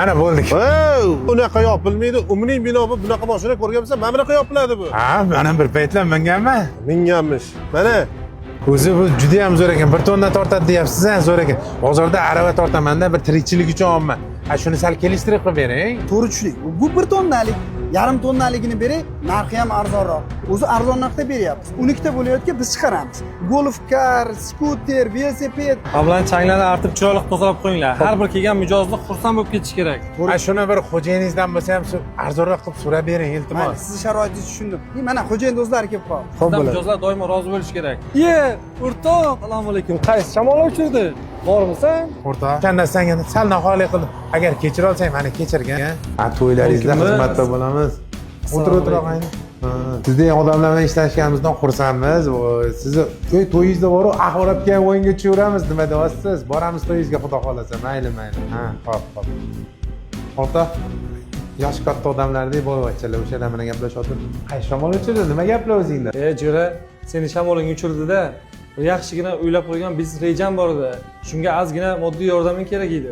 Mana bo'ldik. Unaqa yopilmaydi. Umring bino bu, bunaqa mashina ko'rganmisan? Mana bunaqa yopiladi bu. Ha, mana bir paytlar minganman. Minganmish. Mana O'zi bu juda ham zo'r ekan. 1 tonna tortadi deyapsiz, ha, zo'r ekan. Bozorda arava tortamanda bir tirikchilik uchun olman. Ha, shuni sal kelishtirib qilib bering. To'g'ri tushundik. Bu 1 tonnalik, yarim tonnaligini beray, narxi ham arzonroq. O'zi arzon narxda beryapmiz. 12 ta bo'layotgan biz chiqaramiz. Golf car, skuter, velosiped. Bilan changlarni artib chiroyli tozalab qo'yinglar. Har bir kelgan mijozni xursand bo'lib ketishi kerak. Ha, shuni bir xo'jayiningizdan bo'lsa ham shu arzonroq qilib so'rab bering, Mayli, iltimos. sizni sharoitingizni tushundim. Mana xo'jayin do'stlari kelib qoldi. Xo'p Bizdan bo'ladi. mijozlar doimo rozi bo'lishi kerak. Ye, o'rtoq, assalomu alaykum. Qaysi shamol uchirdi? Bormisan? O'rtoq, o'shanda senga sal noxolik qildim. Agar kechira olsang, meni kechirgin. Ha, to'ylaringizda Mumkinmi? xizmatda bo'lamiz. O'tir, o'tir og'ayni. Sizdek odamlar bilan ishlashganimizdan xursandmiz. Voy, sizni to'yingizda boru axborotga ham o'yinga tushaveramiz. Nima deyapsiz? Boramiz to'yingizga, xudo xohlasa. Mayli, mayli. Ha, xo'p, xo'p. O'rtoq, yoshi katta odamlardek boyvachchalar o'shalar bilan gaplashyapti. Qaysi shamol uchirdi? Nima gaplar o'zingda? E, jo'ra, seni shamoling uchirdi-da. Bir yaxshigina o'ylab qo'ygan biznes rejam bor edi. Shunga ozgina moddiy yordaming kerak edi.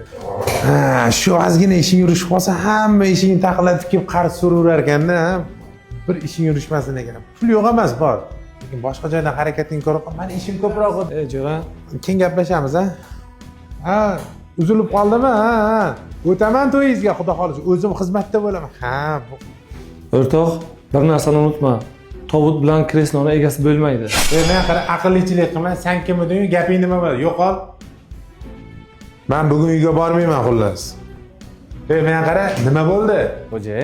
Ha, shu ozgina ishing yurishib qolsa, hamma ishingni taqillatib kelib qarz so'raverar ekanda, ha? Bir ishing yurishmasin ekan. Pul yo'q emas, bor. Lekin boshqa joydan harakatingni ko'rib, mani ishim ko'proq. E, jo'ra, Keyin gaplashamiz, ha? Ha, uzilib qoldimi? Ha, ha. O'taman to'yingizga, xudo xohlasa. O'zim xizmatda bo'laman. Ha, o'rtoq, bir narsani unutma. Tobut bilan kresloni egasi bo'lmaydi. E, men qara, aqllichilik qilma, san kim eding, gaping nima bo'ladi? Yo'qol. Men bugun uyga bormayman xullas. E, men qara, nima bo'ldi? Xo'ja,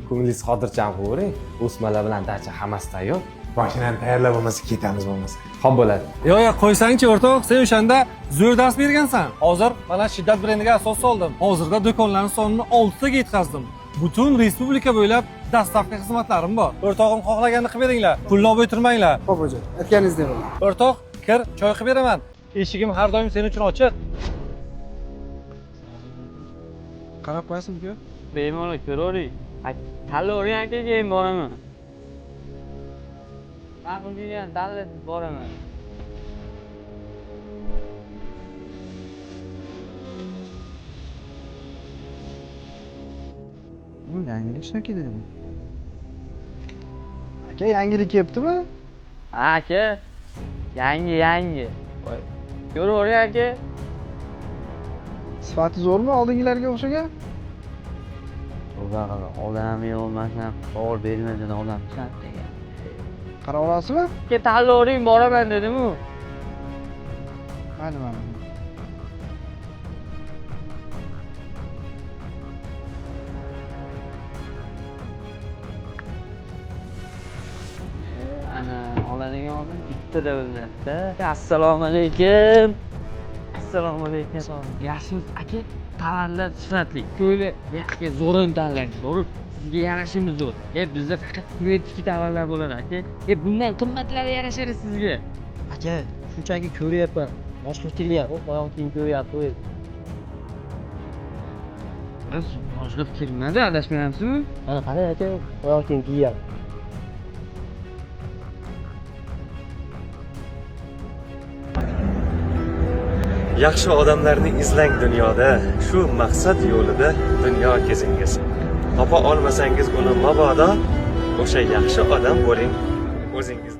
ko'nglingiz xotirjam qilavering. O'smalar bilan dacha hammasi tayyor. Mashinani tayyorlab bo'lmasa ketamiz bo'lmasa. Xo'p bo'ladi. Yo'q, yo'q, qo'ysangchi o'rtoq, sen o'shanda zo'r dars bergansan. Hozir mana Shiddat brendiga asos soldim. Hozirda do'konlarning sonini 6 taga yetkazdim. Butun respublika bo'ylab dastavka xizmatlarim bor. O'rtog'im xohlaganini qilib beringlar. Pulni olib o'tirmanglar. Xo'p, xo'ja, aytganingizdek bo'ladi. O'rtoq, kir, choy qilib beraman. Eshigim har doim sen uchun ochiq. Qarab qo'yasizmi, uka? Bemalol ko'ravering. Tanlavering aka, keyin boraman. Ma'qul kelgan tanlab boraman. Yangilik shunaki dedim. Aka, yangilik kelibdimi? Ha aka, yangi yangi. Voy, ko'ravering aka. Sifati zo'rmi oldingilarga o'xshagan? Tavba qilib, odam yo'q, to'g'ri bermagan odamsan degan. Qarab olasizmi? Aka, tanlavering boraman dedim-u. Mayli, mayli. Ana, oladigan odam bittada o'linadi-da. Assalomu alaykum. Assalomu alaykum. Yaxshimisiz aka? Tovarlar sifatli. Ko'ylak yaxshi, zo'rini tanlang, to'g'ri? Sizga yarashimiz zo'r. E, bizda faqat kvetki tovarlar bo'ladi aka. E, bundan qimmatlari yarashadi sizga. Aka, shunchaki ko'ryapman. Boshqa kelyapti, oyoq kiyim ko'ryapti. Biz boshqa kelmadi, adashmayapsizmi? Mana qarang aka, oyoq kiyim kiyyapti. Yaxshi odamlarni izlang dunyoda, shu maqsad yo'lida dunyo kezingiz. Topa olmasangiz uni mabodo, o'sha yaxshi odam bo'ling o'zingiz.